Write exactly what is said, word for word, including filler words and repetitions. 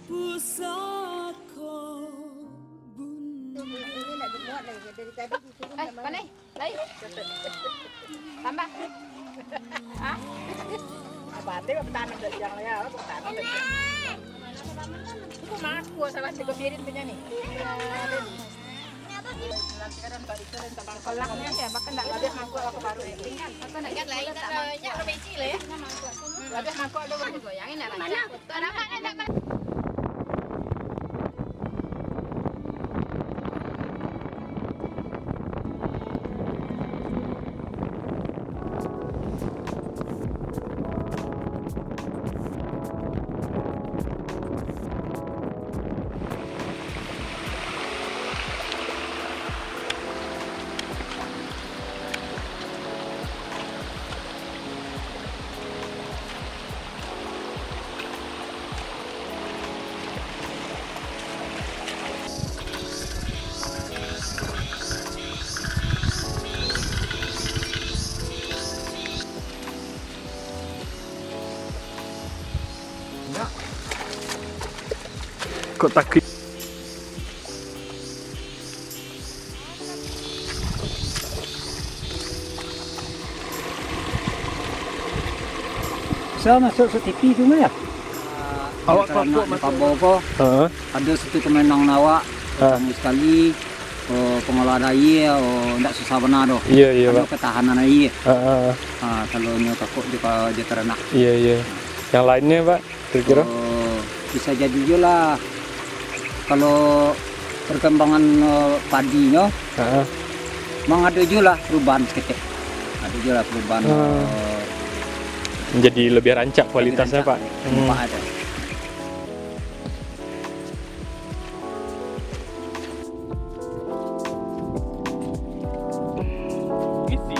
Pusako bun- Ini nak dimuat lagi, dari tadi disuruh. Eh, pandai. Lain. Tambah. Hah? Apa ate bertanam dari yang ya, apa bertanam dari yang. Itu mangkuk salah tiga piring punya ni. Kolaknya ya, bahkan ndak ada mangkuk aku baru. Aku nak ingat lain, tak banyak, lebih kecil ya. Ada mangkuk ada. Goyangin nak rancak. Mana? Kok takut? Bisa masuk C C T V tu mah ya? Awak kelompok di Pabau ko, ha, ado satu kemenangan awak, ha, pertama sekali, oh, pengolahan aia, oh, ndak susah bana doh. Iya, iya, ado Pak. Ketahanan aia. Ha, ha. Ha, kalau nyo takut di pa-, di taranak. Iya, iya. Yang lainnya, Pak? Kira-kira? Oh, bisa jadi juo lah. Kalau perkembangan, eh, padinyo, heeh, memang ado juo lah perubahan saketek. Ado juo lah perubahan, hmm, eh, menjadi lebih rancak kualitasnya, lebih rancak, Pak. Hmm. Manfaat. Isi